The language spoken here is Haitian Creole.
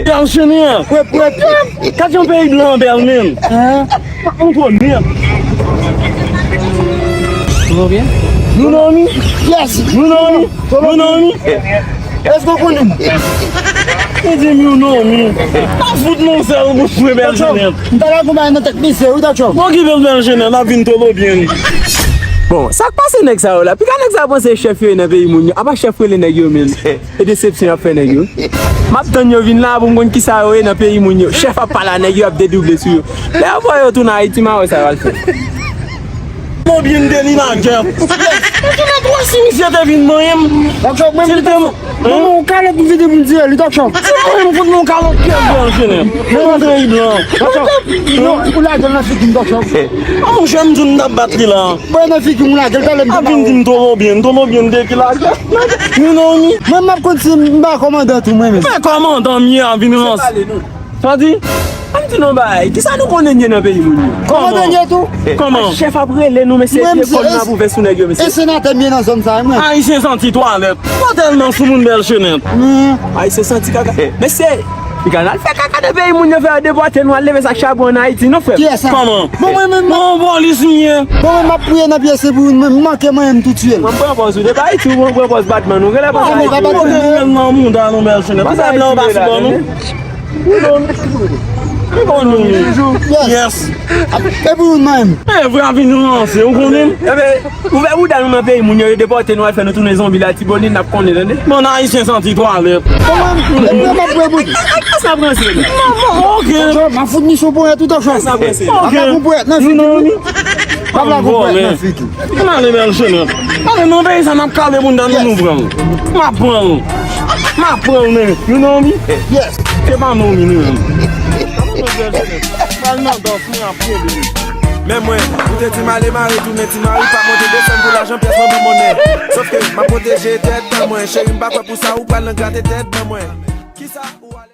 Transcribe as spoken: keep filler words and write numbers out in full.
Bèl Shenè. Pwèp, pwèp. Gad yon peyi blan bèl, menm. Hein? Ou konn byen. Tout bon byen? Nou nan mi? Yes. Nou nan mi? Nou nan mi? Èske w konnen m? Li di m nou nan mi. Pa fout non sèl bouch mwen, Bèl Shenè. M ta la konbay nan tèt misye, wi, Dòk Chòm. Bon, ki bèl Bèl Shenè, n ap vin tolo byen. Bon, sa k pase nèg sa yo la? Piga nèg sa yo panse chèf yo ye nan peyi moun yo. Apa chèf rele nèg yo, menm. E desepsyon y ap fè nèg yo. M ap tann yo vin la pou m konn kisa yo ye nan peyi moun yo. Chèf ap pale a nèg yo, ap dedouble sou yo. Lè yo voye yo tounen Ayiti, m a wè sa yo al fè. Konbyen de li lagè? Ou konnen twa si misye te vin manyen m. Dòk Chòm, mwen, si l te manman, ou kalòt pou vide pou m dire li, Dòk Chòm. Se mwen m fout nou kalòt pyè blan jenè. Mwen antre yi blan. Dòk Chòm, non, ou lage l nan figi m, Dòk Chòm. A monchè, m di w m t ap bat li la. Mwen nan figi m lage l, talè m te ap vin di m tolo byen, tolo byen de ki lagè. Mwen non mi. Mwen m ap konn si m pa kòmandan tou mwen menm. Men kòmandan m ye a vin ranse. Sa di? Ann di nou bagay, kisa nou konnen n ye nan peyi moun yo? Kòmandan n ye tou? Kòman? Chèf ap rele nou, mesye, vye kòb n ap ouvè sou nèg yo, mesye. E senatè m ye nan zòn sa, mwen. Ayisyen santi twalèt. Mwen tèlman sou moun bèl chenèt. Ayisyen santi kaka. Mesye, piga n al fè kaka nan peyi moun yo, fè yo depòte nou, al leve sak chabon ann Ayiti, non, frè m? Kiyès sa? Kòman? Bon, mwen menm, bon, polis m ye. Bon, mwen m ap priye nan pye se pou m manke manyen m tou tiye l. Mwen pran pòz ou, depi Ayiti, ou pran pòz batman nou. Rele pòz Ayiti. Mwen pa bat mwen. Mwen nan mouda nou bèl chenèt. Tout sa blan yo pa sou bò nou. Wi, non. Wi, bon, non. Yes. E pou nou menm. E vre a vin ranse, ou konnen. Enben, ouvè bouda nou nan peyi moun yo, yo depòte nou, al fè nou tounen zonbi Latibonit, n ap konnen, tande. Bon, ayisyen santi twalèt. Kòman m ap bwè bout? Sa pran se. Ok. M ap fout misyon pou tou tan. Sa pran se. Ok. Nan figi. Pap la konprann nan figi. Ann ale bèl chenèt. Ale non, peyi sa n ap kale moun dan nou, nou pran l. M ap pran l. M ap pran l, men. You know me? Yes. Se pa non mi, non. Pral nan dans, mwen ap pran li. Men mwen, ou te di m ale mare tounen ti mari, pa monte desann pou lajan pyès nan bi monnen. Sòf ke m ap pwoteje tèt mwen, cheri m pa kwè pou sa ou pral nan grate tèt ban mwen. Kisa ou ale